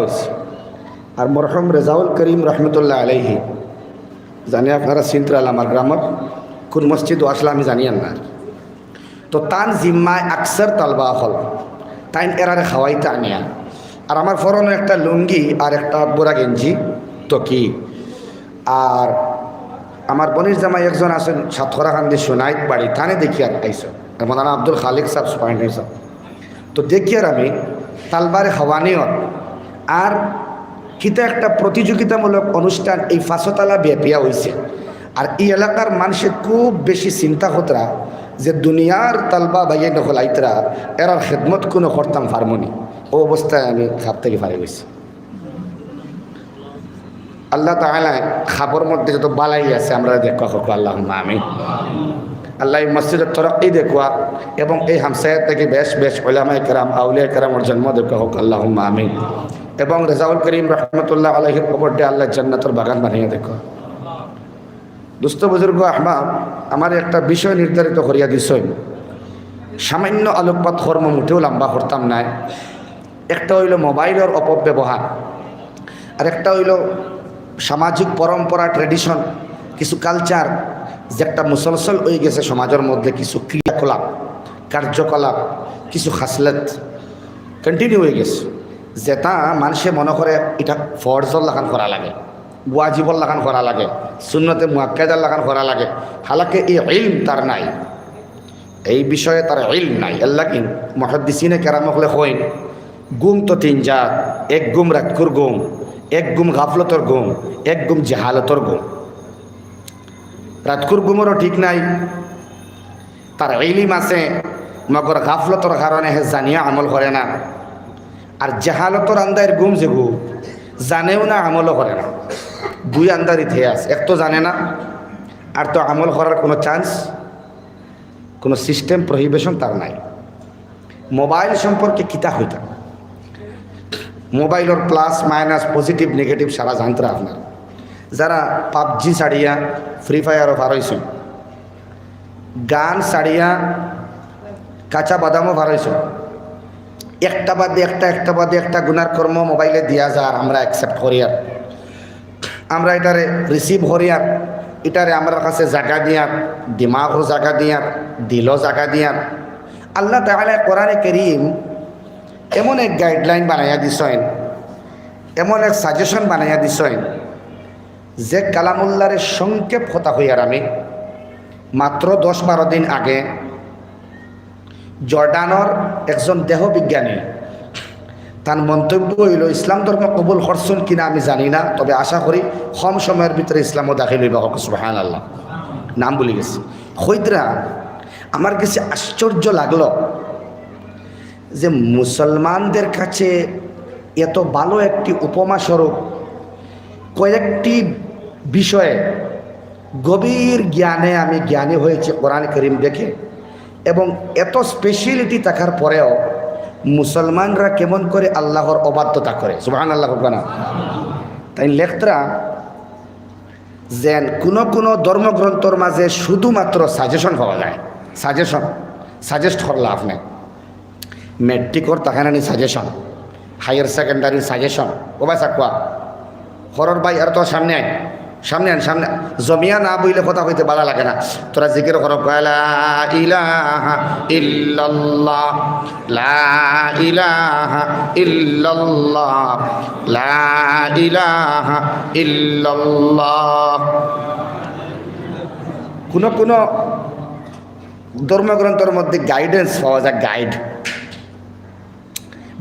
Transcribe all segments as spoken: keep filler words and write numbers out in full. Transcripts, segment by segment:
অইছে। আর মরহুম রেজাউল করিম রহমতুল্লাহ আলাইহি, জানি আপনারা চিনতরা আমার গ্রামর কুন মসজিদো আসলা আমি জানিয়ার না। তো তান জিম্মায় আকসার তালবা অকল, তাইন এরারে খাওয়াইতা আনিয়া। আর আমার ফরনো একটা লুঙ্গি আর একটা বুরা গেঞ্জি, তো কি। আর আমার বনির জামাই একজন আছইন সাতকরাকান্দি সোনাইত বাড়ি, তানে দেখিয়ার আইছইন। আর মৌলানা আব্দুল খালিক সাব, সুপারিনটেন্ডেন্ট সাব। তো দেখিয়ার আমি তালবারে খাওয়ানি অর। আর কিতা একটা প্রতিযোগিতামূলক অনুষ্ঠান এই পাঁচতলা বেপিয়া অইছে। আর ই এলাকার মানষে খুব বেশি চিন্তা করতরা যে দুনিয়ার তালবা ভাইয়াইন অকল আইতরা, এরার খেদমত কুনু করতাম পারমুনি। অউ অবস্থায় আমি খাপ থাকি ফারি গেছি। আল্লাহ তাআলায় খাবর মধ্যে যত বালাই আছে, আমরারে দেখউক্কা, আল্লাহুম্মা আমিন। আল্লাহ এই মসজিদর তরক্কি দেখউক্কা এবং এই হামসায়া থাকি বেশ বেশ উলামায়ে কেরাম, আউলিয়ায়ে কেরামর জন্ম দেখউক্কা, আল্লাহুম্মা আমিন। এবং রেজাউল করিম রহমতুল্লাহ আলাইহির কবররে আল্লাহ জান্নাতর বাগান বানাইয়া দেখউক্কা। দোস্ত বুজুর্গ আহবাব, আমারে একটা বিষয় নির্ধারিত করিয়া দিছইন, সামান্য আলোকপাত করমু, মোটেও লম্বা করতাম নায়। একটা অইলো মোবাইলর অপব্যবহার, আর একটা অইলো সামাজিক পরম্পরা, ট্র্যাডিশন, কিছু কালচার, যে একটা মুসলসল অইগেছে সমাজর মধ্যে, কিছু ক্রিয়াকলাপ, কার্যকলাপ, কিছু খাসলত কন্টিনিউ অইগেছে, যেটা মানষে মনো করে ইটা ফরজর লাখান করা লাগে, ওয়াজিবর লাখান করা লাগে, সুন্নতে মুআক্কাদার লাখান করা লাগে, হালাকে ই ইলম তার নাই। এই বিষয়ে তার ইলম নাই। এরলাগি মুহাদ্দিসিনে কেরাম অকলে কইন, ঘুম তো তিন জাত, এক ঘুম রাইতকুর ঘুম, এক ঘুম গাফলতর ঘুম, এক ঘুম জাহালতর ঘুম। রাইতকুর ঘুমরও ঠিক নাই, তার ইলিম আছে, মগর গাফলতর কারণে হে জানিয়া আমল করে না। আর জাহালতর আন্দাইর ঘুম যেগু, জানেও না, আমলও করে না, দুই আন্দারিত হে আছে, এক তো জানে না, আর তো আমল করার কুনু চান্স, কুনু সিস্টেম, প্রোহিবিশন তার নাই। মোবাইল সম্পর্কে কিতা কইতাম? মোবাইলর প্লাস মাইনাস, পজিটিভ নেগেটিভ সারা জানতরা আপনারা। যারা পাবজি ছাড়িয়া ফ্রি ফায়ারও ফার অইছইন, গান ছাড়িয়া কাঁচা বাদামও ফার অইছইন, একটা বাদে একটা, একটা বাদে একটা গুনার কর্ম মোবাইলে দিয়া যার, আমরা অ্যাকসেপ্ট করিয়ার, আমরা ইটারে রিসিভ করিয়ার, ইটারে আমরার কাছে জাগা দিয়ার, দিমাগও জাগা দিয়ার, দিলও জাগা দিয়ার। আল্লাহ তাআলায় কোরআনে করিম এমন এক গাইডলাইন বানাইয়া দিছইন, এমন এক সাজেশন বানাইয়া দিছইন, যে কালামুল্লাহরে সংক্ষেপ কথা কইয়ার আমি, মাত্র দশ বারো দিন আগে জর্ডানর একজন দেহ বিজ্ঞানী, তান মন্তব্য অইলো, ইসলাম ধর্ম কবুল করছইন কিনা আমি জানি না, তবে আশা করি কম সময়র ভিতরে ইসলামও দাখিল অইবা। কউক্কা সুবহানাল্লাহ। নাম ভুলি গেছি। কইতরা, আমার গেছে আশ্চর্য লাগলো যে মুসলমানদের কাছে এত ভালো একটি উপমা স্বরূপ, কয়েকটি বিষয়ে গভীর জ্ঞানে আমি জ্ঞানী হয়েছি কোরআন করিম দেখে, এবং এত স্পেশালিটি থাকার পরেও মুসলমানরা কেমন করে আল্লাহর অবাধ্যতা করে। সুবহানাল্লাহ কউক্কা না? তাইন লেখতরা যেন কুনু কুনু ধর্মগ্রন্থর মাঝে শুধুমাত্র সাজেশন পাওয়া যায়, সাজেশন, সাজেস্ট করলা আপনে। মেট্রিকর তাকানানি সাজেশন, হায়ার সেকেন্ডারির সাজেশন। ও ভাই সাকুয়া, হরর ভাই, আর তো সামনে আইন, সামনে আইন, সামনে। জমিয়া না বইলে কথা কইতে ভালা লাগে না। তোরা জিকির করো, লা ইলাহা ইল্লাল্লাহ, লা ইলাহা ইল্লাল্লাহ, লা ইলাহা ইল্লাল্লাহ। কুনু কুনু ধর্মগ্রন্থর মধ্যে গাইডেন্স পাওয়া যায়, guide.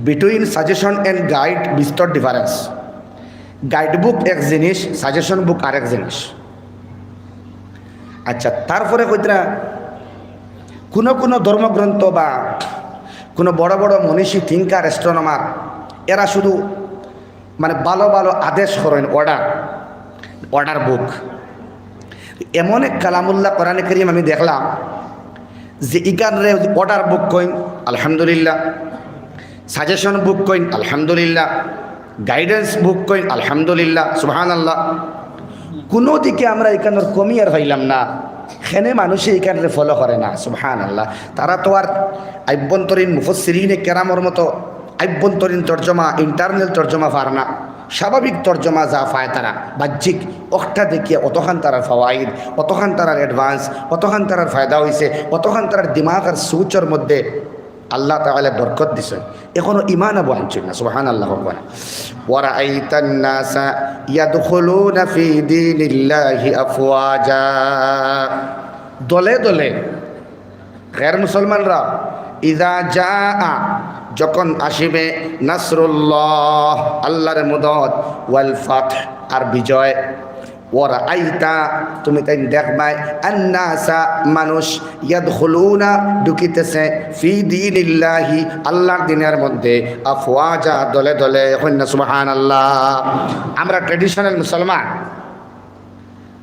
Between suggestion and guide বিস্তর ডিফারেন্স। গাইড বুক এক জিনিস, সাজেশন বুক আরেক জিনিস। আচ্ছা, তারপরে কইতরা, কুনু কুনু ধর্মগ্রন্থ বা কুনু বড় বড় মনীষী, থিঙ্কার, অ্যাস্ট্রোনমার, এরা শুধু মানে ভালো ভালো আদেশ করইন, অর্ডার, অর্ডার বুক। এমন এক কালামুল্লাহ কোরআনে করিম আমি দেখলাম যে ইখানরে অর্ডার বুক কইন, আলহামদুলিল্লাহ, সাজেশন বুক কইন, আলহামদুলিল্লাহ, গাইডেন্স বুক কইন, আলহামদুলিল্লাহ, সুবহানাল্লাহ। কুনু দিকে আমরা ইখানর কমি আর পাইলাম না। কেনে মানষে ইখানরে ফলো করে না, সুবহানাল্লাহ। তারা তো আর আভ্যন্তরীণ মুফাসসিরিনে কেরামর মতো আভ্যন্তরীণ তর্জমা, ইন্টারনাল তর্জমা পার না, স্বাভাবিক তর্জমা যা পায় তারা বাহ্যিক, অখটা দেখিয়া অতখান তারার ফাওয়াইদ, অতখান তারার অ্যাডভান্স, অতখান তারার ফায়দা অইছে, অতখান তারার দিমাগ আর সুচর মধ্যে আল্লাহ তাআলা বরকত দিছইন। এখনো ইমান আবু আনছইন না, সুবহানাল্লাহ, কউক্কা না। ওয়ারাআইতান নাসা ইয়াদখুলুনা ফি দীনিল্লাহি আফওয়াজা। দলে দলে গের মুসলমানরা, ইযা জাআ, যখন আসিবে, নাসরুল্লাহ, আল্লাহর মদদ, ওয়াল ফাতহ, আর বিজয়, ওয়ারাআইতা, তুমি তাইন দেখবায়, আন্নাসা, মানুষ, ইয়াদখুলুনা, ঢুকিতেছে, ফি দীনিল্লাহি, আল্লাহর দ্বীনের মধ্যে, আফওয়াজা, দলে দলে। কউক্কা না সুবহানাল্লাহ। আমরা ট্র্যাডিশনাল মুসলমান,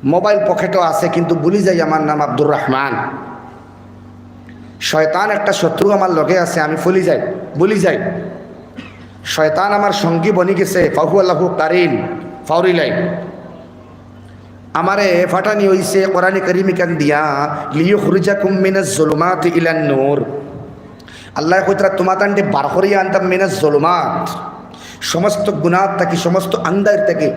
মোবাইল পকেটো আছে, কিন্তু ভুলি যাই আমার নাম আব্দুর রহমান। শয়তান একটা শত্রু আমার লগে আছে, আমি ভুলি যাই, ভুলি যাই। শয়তান আমার সঙ্গী বনি গেছে, ফাহুয়া লাহু কারিন, ফাউরিলাই। আমারে ফাটানি অইছে কোরআনে কারীম ইখান দিয়া, লিইউখরিজাকুম মিনাজ জুলুমাতি ইলান নূর। আল্লায় কইতরা, তুমাতানরে বার করিয়া আনতাম মিনাজ জুলুমাত, সমস্ত গুনাহ থাকি, সমস্ত আন্ধাইর থাকি,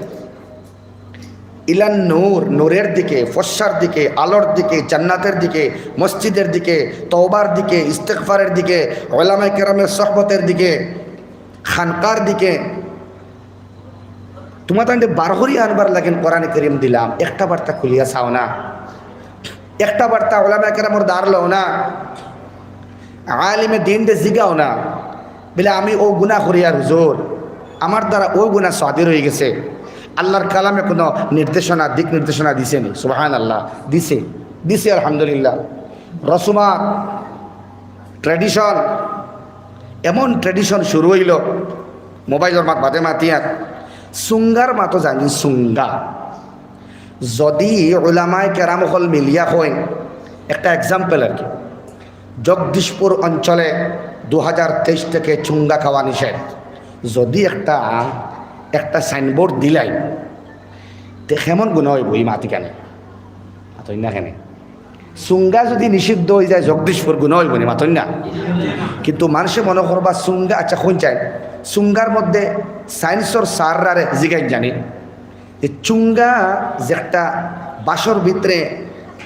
ইলান নূর, নূরের দিকে, ফর্সার দিকে, আলোর দিকে, জান্নাতের দিকে, মসজিদের দিকে, তওবার দিকে, ইস্তেগফারের দিকে, ওলামায়ে কেরামের সোহবতের দিকে, খানকার দিকে। তুমাতানরে বার করিয়া আনবার লাগিন কোরআনে কারীম দিলাম, একটা বার্তা খুলিয়া চাও না, একটা বার্তা ওলামায়ে কেরামর দ্বার লও না, আলিমে দ্বীনরে জিগাও না, বলে, "আমি অউ গুনাহ করিয়ার হুজুর, আমার দ্বারা অউ গুনাহ সাদির অইগেছে।" আল্লাহর কালামে কুনু নির্দেশনা, দিক নির্দেশনা দিছে নি? সুবহানাল্লাহ, দিছে, দিছে, আলহামদুলিল্লাহ। রসুমাত, ট্র্যাডিশন, এমন ট্র্যাডিশন শুরু অইলো, মোবাইলর মাত বাদে মাতিয়ার, সুঙ্গার মাতো জানি সুঙ্গা। যদি উলামায়ে কেরাম অকল মিলিয়া কইন, একটা এক্সাম্পল আর কি, জগদীশপুর অঞ্চলে দু হাজার তেইশ থেকে চুঙ্গা খাওয়া নিষেধ, যদি একটা, একটা সাইনবোর্ড দিলাই, তে কেমন গুনাহ অইবো ই মাত ইখানে? মাতইন না কেনে? সুঙ্গা যদি নিষিদ্ধ অইযায়, জগদীশপুর গুনাহ অইবো নি? মাতইন না? কিন্তু মানষে মনো করবা সুঙ্গা, আচ্ছা, কইন চাইন, সুঙ্গার মধ্যে সায়েন্সর স্যাররারে জিগাইন জানি, যে চুঙ্গা যে একটা বাঁশর ভিতরে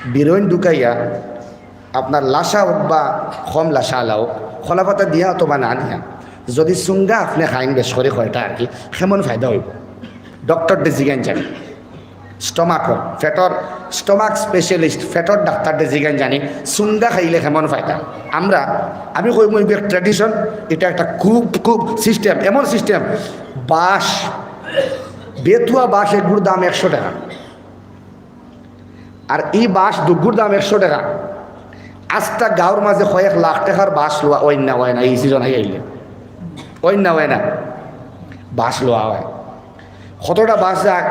বিরইন ঢুকাইয়া আপনার লাসা অউক বা কম লাসা আলা অউক, কলাপাতা দিয়া অথবা না দিয়া, যদি চুঙ্গা আপনে খাইন বেশ করি কয়টা আর কি, কেমন ফায়দা অইবো? ডক্টররে জিগাইন জানি, স্টমাকর, পেটর, স্টমাক স্পেশালিস্ট, পেটর ডাক্তাররে জিগাইন জানি, চুঙ্গা খাইলে কেমন ফায়দা? আমরা, আমি কইমু, ইগু এক ট্র্যাডিশন, ইটা একটা খুব, খুব সিস্টেম, এমন সিস্টেম, বাঁশ, বেতুয়া বাঁশ এগুর দাম একশো টেকা। আর ই বাঁশ দুগুর দাম একশো টেকা। আস্তা গাঁওর মাঝে কয়েক লাখ টেকার বাঁশ লওয়া অয় না, অয় না, ই সিজন আইলে। অয় না, অয় না। বাঁশ লওয়া অয়। কতটা বাঁশ যায়,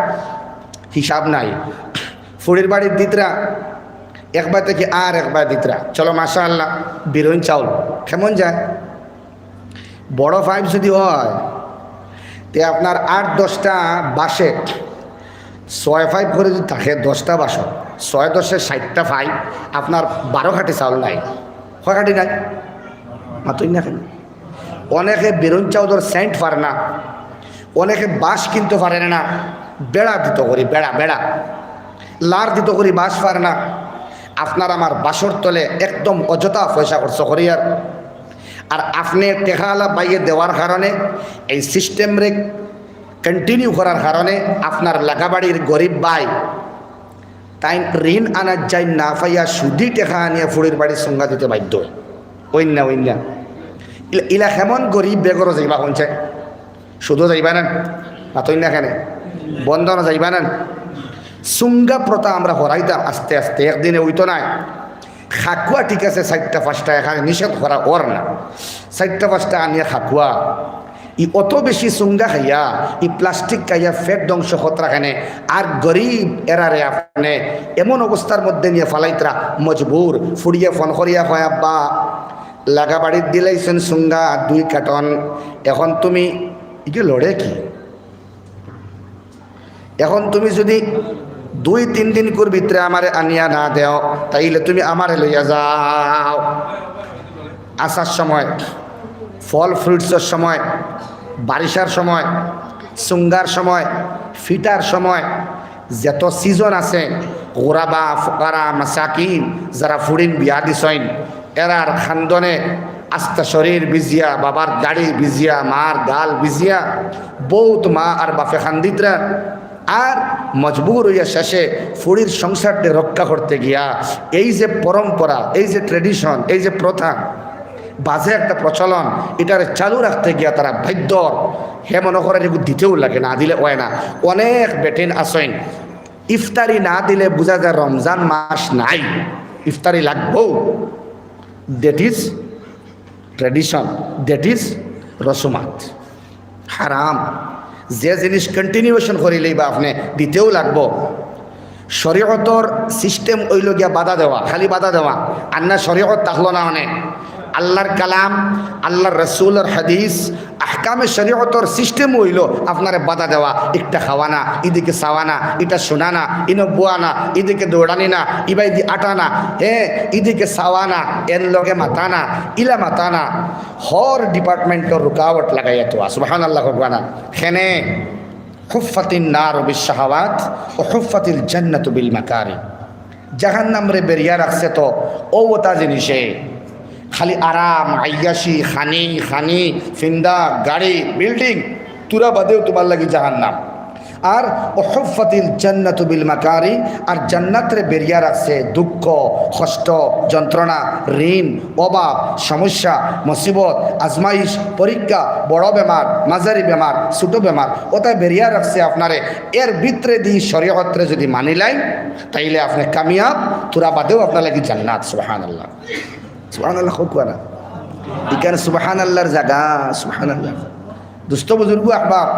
হিসাব নাই। ফুড়ির বাড়িত দিতরা, এক বায় থাকি আর এক বায় দিতরা। চলো, মাশাআল্লাহ, বিরইন চাউল। কেমন যায়? বড় পাইপ যদি অয়, তে আপনার আট দশটা বাঁশে ছয় পাইপ করি যদি থাকে, দশটা বাঁশো, ছয় দশে ষাইটটা পাইপ, আপনার বারো কাঠি চাউল নাই। কয় কাঠি নাই? মাতইন না কেনে? অনেকে বিরইন চাউলর সেন্ট পারে না, অনেকে বাঁশ কিনতো পারে না, বেড়া দিতো করি, বেড়া, বেড়া, লার দিতো করি, বাঁশ পারে না। আপনার আমার বাঁশর তলে একদম অযথা পয়সা খরচ করিয়ার। আর আপনে টেকাআলা বাইয়ে দেওয়ার কারণে, এই সিস্টেমরে কন্টিনিউ করার কারণে আপনার লাগাবাড়ির গরিব ভাই তাইন ঋণ আনার যাইন না পাইয়া সুদি টেকা আনিয়া ফুড়ির বাড়ির চুঙ্গা দিতে বাধ্য অয়। অইন না, অইন না। ইলা, ইলা কেমন গরিব বেগরো যাইবা কইন চাইন? সুদো যাইবা না? মাতইন না কেনে? বন্ধনো যাইবা না? চুঙ্গা প্রথা আমরা হরাইতাম আস্তে আস্তে, একদিনে অইতো নায়। খাকুয়া ঠিক আছে, চাইরটা পাঁচটা এখানে নিষেধ করা অর না, চাইরটা পাঁচটা আনিয়া খাকুয়া। ই অত বেশি চুঙ্গা খাইয়া, ই প্লাস্টিক খাইয়া পেট ধ্বংস করতরা কেনে। আর গরিব এরারে আপনে এমন অবস্থার মধ্যে নিয়া ফালাইতরা মজবুর। ফুড়িয়ে ফোন করিয়া কয়, "আব্বা, লাগাবাড়িত দিলাইছইন চুঙ্গা দুই কার্টন, এখন তুমি," ইগে লড়ে কি? "এখন তুমি যদি দুই তিন দিন কুর ভিতরে আমারে আনিয়া না দেও, তাইলে তুমি আমারে লইয়া যাও।" আসার সময় ফল ফ্রুটসর সময়, বারিশার সময়, সুঙ্গার সময়, ফিটার সময়, যত সিজন আছে, গুরাবা, ফুকারা, মাসাকিন, যারা ফুড়িন বিয়া দিছইন, এরার খান্দনে আস্তা শরীর ভিজিয়া, বাবার দাড়ি ভিজিয়া, মার গাল ভিজিয়া, বউত মা আর বাফে খান্দিতরা। আর মজবুর অইয়া শেষে ফুড়ির সংসারটা রক্ষা করতে গিয়া এই যে পরম্পরা, এই যে ট্রেডিশন, এই যে প্রথা, বাজে একটা প্রচলন, ইটারে চালু রাখতে গিয়া তারা বাধ্য। হে মনে করে এগু দিতেউ লাগে, না দিলে অয় না। অনেক বেটিন আছইন, ইফতারি না দিলে বুঝা যায় রমজান মাস নাই, ইফতারি লাগবো। That is tradition, that is রসুমাত। হারাম। যে জিনিস কন্টিনিউয়েশন করিলেই বা আপনে দিতেউ লাগবো। শরীয়তর সিস্টেম অইলো গিয়া বাধা দেওয়া, খালি বাধা দেওয়া। আর না শরীয়ত থাকলো না অনে। আল্লাহর কালাম, আল্লাহর রসুলর হাদিস, আহকামে শরীয়তর সিস্টেম অইলো আপনারে বাধা দেওয়া, একটা খাওয়া না, ইদিকে চাওয়া না, ইটা শোনা না, ইনো বওয়া না, ইদিকে দৌড়ানি না, ইবাইদি আটা না, হে, ইদিকে চাওয়া না, এন লগে মাতা না, ইলা মাতা না। হর ডিপার্টমেন্টর রুকাওয়াট লাগাইয়া থোয়া। সুবহানাল্লাহ কউক্কা না। কেনে হুফফাতিন নারু বিশ শাহাওয়াত ওয়া হুফফাতিল জান্নাতু বিল মাকারি। জাহান্নামরে বেরিয়া রাখছে তো অউ অতা জিনিসে। খালি আরাম, আইয়াশি, খানি, খানি, ফিন্দা, গাড়ি, বিল্ডিং, থুড়া বাদেউ তুমার লাগি জাহান্নাম। আর ওয়া হুফফাতিল জান্নাতু বিল মাকারি, আর জান্নাতরে বেরিয়া রাখছে দুঃখ, কষ্ট, যন্ত্রণা, ঋণ, অভাব, সমস্যা, মুসিবত, আজমাইশ, পরীক্ষা, বড় বেমার, মাঝারি বেমার, ছোট বেমার, অতায় বেরিয়া রাখছে আপনারে। এর ভিতরেদি শরীয়তরে যুদি মানিলাইন, তাইলে আপনে কামিয়াব, থুড়া বাদেউ আপনার লাগি জান্নাত। সুবহানাল্লাহ, সুবহানাল্লাহ কউক্কা না। ইখান সুবহানাল্লাহর জাগা, সুবহানাল্লাহ। দোস্ত বুজুর্গ আহবাব,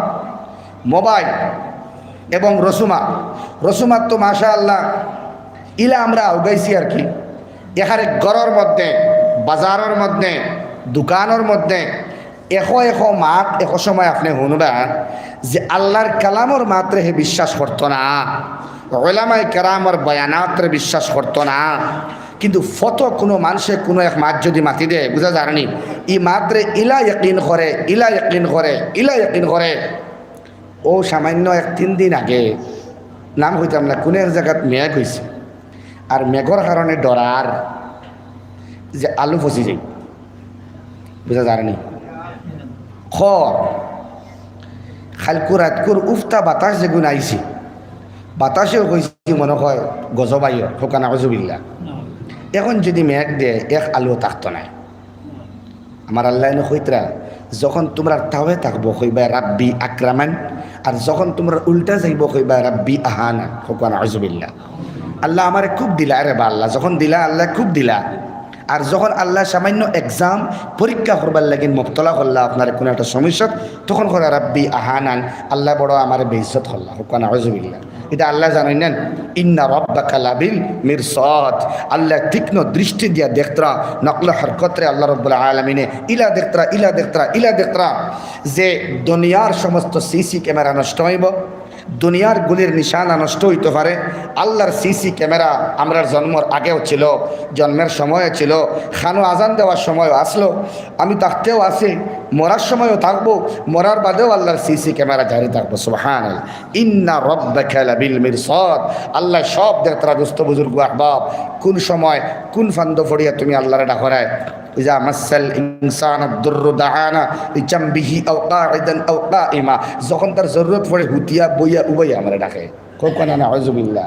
মোবাইল এবং রসুমাত, রসুমাত তো মাশাআল্লাহ ইলা আমরা আউগাইছি আর কি। এখানে ঘরর মধ্যে, বাজারর মধ্যে, দোকানর মধ্যে এখো এখো মাত, এখো সময় আপনে হুনবা যে আল্লাহর কালামর মাতরে হে বিশ্বাস করতো না, ওলামায়ে কেরামর বয়ানাতরে বিশ্বাস করতো না। কিন্তু ফতো কুনু মানষে কুনু এক মাত যুদি মাতি দেয়, বুঝা যার নি, ই মাতরে ইলা ইয়াকিন করে, ইলা ইয়াকিন করে, ইলা ইয়াকিন করে। অউ সামান্য এক তিন দিন আগে, নাম কইতাম না, কুনু এক জাগাত মেঘ অইছে, আর মেঘর কারণে ডরার যে আলু ফসি যাইবো, বুঝা যার নি। খর, কাইলকু রাইতকুর উফতা বাতাস যেগুন আইছে, বাতাসেও কইছে মনে অয় গজব আইবো, কউক্কা নাউজুবিল্লাহ। এখন যুদি মেঘ দেয়, এক আলুও থাকতো নায়। আমার আল্লায় এনে কইতরা, যখন তুমরার তাওয়ে থাকবো, কইবায় রাব্বি আকরামান, আর যখন তুমরার উল্টা যাইবো, কইবায় রাব্বি আহানান। কউক্কা নাউজুবিল্লাহ। আল্লাহ আমারে খুব দিলা রে বা আল্লাহ, যখন দিলা, আল্লায় খুব দিলা। আর যখন আল্লায় সামান্য এক্সাম, পরীক্ষা করবার লাগি মুবতলা করলা আপনারে কুনু একটা সমস্যাত, তখন কইরা রাব্বি আহানান, আল্লায় বড় আমারে বেইজ্জত করলা। কউক্কা নাউজুবিল্লাহ। ইটা আল্লায় জানইন না নি? ইন্না রাব্বাকা লাবিল মিরসাদ। আল্লায় তীক্ষ্ণ দৃষ্টি দিয়া দেখতরা, নকল হরকতরে আল্লাহ রাব্বুল আলামিনে ইলা দেখতরা, ইলা দেখতরা, ইলা দেখতরা, যে দুনিয়ার সমস্ত সিসি ক্যামেরা নষ্ট অইবো, দুনিয়ার গুলির নিশানা নষ্ট অইতো পারে। আল্লাহর সিসি ক্যামেরা আমরার জন্মর আগেও ছিল, জন্মের সময়ও ছিল, কানো আজান দেওয়ার সময়ও আছলো, আমি থাকতেও আছি, মরার সময়ও থাকবো, মরার বাদেও আল্লাহর সিসি ক্যামেরা জারি থাকবো। সুবহানাল্লাহ। ইন্না রাব্বাকা লাবিল মিরসাদ। আল্লায় সব দেখতরা দোস্ত বুজুর্গ আহবাব, কুন সময় কুন ফান্দো পড়িয়া তুমি আল্লাহরে ডাকরায়। ইজা মাসসাল ইনসানাদ দুররু দাআনা লিজামবিহি আও কাইদান আও কাইমা। যখন তার জরুরত পড়ে হুতিয়া বইয়া উবাইয়া আমারে ডাকে। কউক্কা নাউজুবিল্লাহ।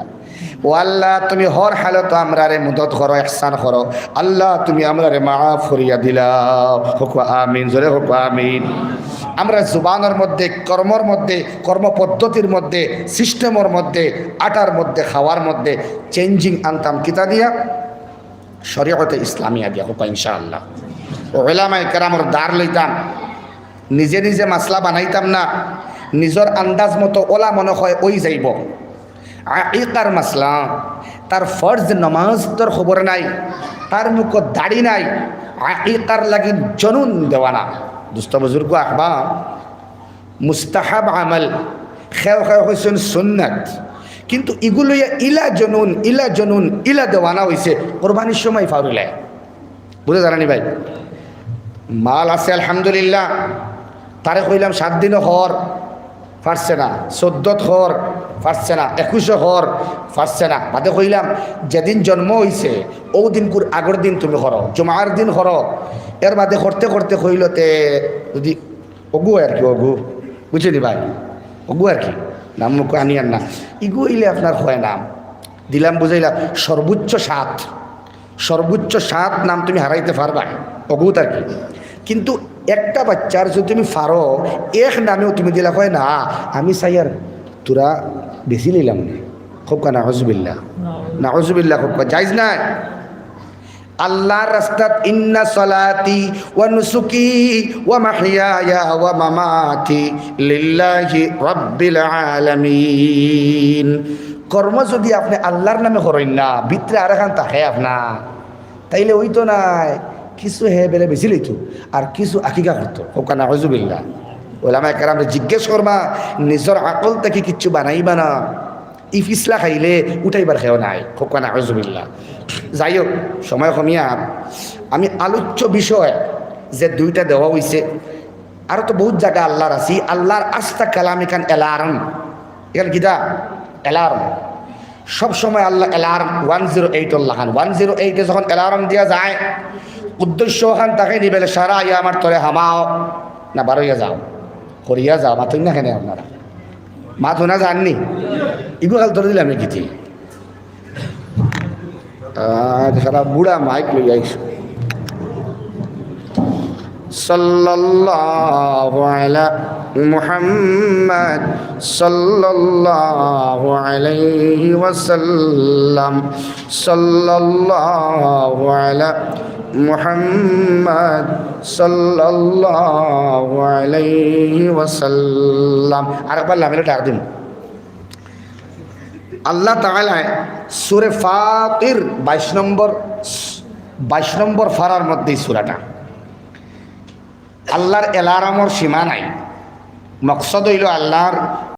ও আল্লাহ, তুমি হর হালতো আমরারে মদদ করো, ইহসান করো। আল্লাহ, তুমি আমরারে মাফ করিয়া দিলাও। কউক্কা আমিন, জোরে কউক্কা আমিন। আমরা জুবানর মধ্যে, কর্মর মধ্যে, কর্মপদ্ধতির মধ্যে, সিস্টেমর মধ্যে, আটার মধ্যে, খাওয়ার মধ্যে চেঞ্জিং আনতাম কিতা দিয়া? শরীয়তে ইসলামিয়া দিয়া, কউক্কা ইনশাআল্লাহ। ওলামায়ে কেরামর ধার লইতাম, নিজে নিজে মাসলা বানাইতাম না, নিজর আন্দাজ মতো অলা মনে অয় অই যাইবো। আকিকার মাসলা, তার ফরজ নমাজর খবর নাই, তার মুখো দাড়ি নাই, আকিকার লাগি জনুন দেওয়ানা। দোস্ত বুজুর্গ আহবাব, মুস্তাহাব আমল, কেউ কেউ কইছইন সুন্নত, কিন্তু ইগু লইয়া ইলা জনুন, ইলা জনুন, ইলা দেওয়ানা অইছে, কুরবানির সময় ফাউরিলায়। বুঝা যার নি ভাই? মাল আছে আলহামদুলিল্লাহ, তারে কইলাম সাত দিনো কর, পারছে না, চৌদ্দত কর, পারছে না, একুশো কর, পারছে না। বাদে কইলাম, যেদিন জন্ম অইছে, অউ দিনকুর আগর দিন তুমি করো, জুমার দিন করো। এর বাদে করতে করতে কইল, তে যদি অগু আর কি, অগু, বুঝছনি ভাই, অগু আর কি, নাম মুখো আনিয়ার না, ইগু অইলে আপনার কয় নাম, দিলাম বুঝাইলাম, সর্বোচ্চ সাত, সর্বোচ্চ সাত নাম তুমি হারাইতে পারবা, অগুত আর কি। কিন্তু একটা বাচ্চার যদি তুমি পারো, এক নামেও তুমি দিলা, কয় না, আমি চাইয়ার তোরা বেশি নিলাম নে। কউক্কা নাউজুবিল্লাহ, নাউজুবিল্লাহ, কউক্কা জায়েজ নায়। আল্লাহর রাস্তাত, ইন্না সলাতি ওয়া নুসুকি ওয়া মাহইয়ায়া ওয়া মামাতি লিল্লাহি রাব্বিল আলামিন। কর্ম যদি আপনে আল্লাহর নামে করইন না, ভিতরে আরেকখান থাকে আপনার, তাইলে অইতো নায়। কিছু হে বেলে বেশি লইতো, আর কিছু আকিকা করতো। কউক্কা নাউজুবিল্লাহ। ওলামায়ে কেরামরে জিজ্ঞেস করবা, নিজর আকল থাকি কিচ্ছু বানাইবা না। ই ফিছলা খাইলে উঠাইবার কেউ নাই। কউক্কা নাউজুবিল্লাহ। যাই হোক, সময় কমিয়া আমি আলোচ্য বিষয় যে দুইটা দেওয়া অইছে, আরো তো বহুত জাগা আল্লাহর আছে। আল্লাহর আস্তা কালাম ইখান অ্যালার্ম, ইখান কিতা? অ্যালার্ম। সব সময় আল্লাহ অ্যালার্ম ওয়ান জিরো এইট অর লাখান। ওয়ান জিরো এইটে যখন অ্যালার্ম দিয়া যায়, উদ্দেশ্য অখান থাকে নি বেলে, সারা আইয়া আমার তলে হামাও না, বারইয়া যাও, করিয়া যাও, মাতইন না কেনে আপনারা? মাত হুনা যার নি? ইগু খাল ধরে দিলাম নি কিতি? আহ, সারা বুড়া মাইক লই আইছো। সাল্লাল্লাহু আলা মুহাম্মদ সাল্লাল্লাহু আলাইহি ওয়াসাল্লাম। সাল্লাল্লাহু আলা মুহাম্মদ সাল্লাল্লাহু আলাইহি ওয়াসাল্লাম। আরেকবার লামিরে ডাক দিন। আল্লাহ তাআলায় সূরা ফাতির বাইশ নম্বর, বাইশ নম্বর পারার মধ্যে এই সূরাটা। আল্লাহর অ্যালার্মর সীমা নাই। মকসদ অইলো আল্লাহর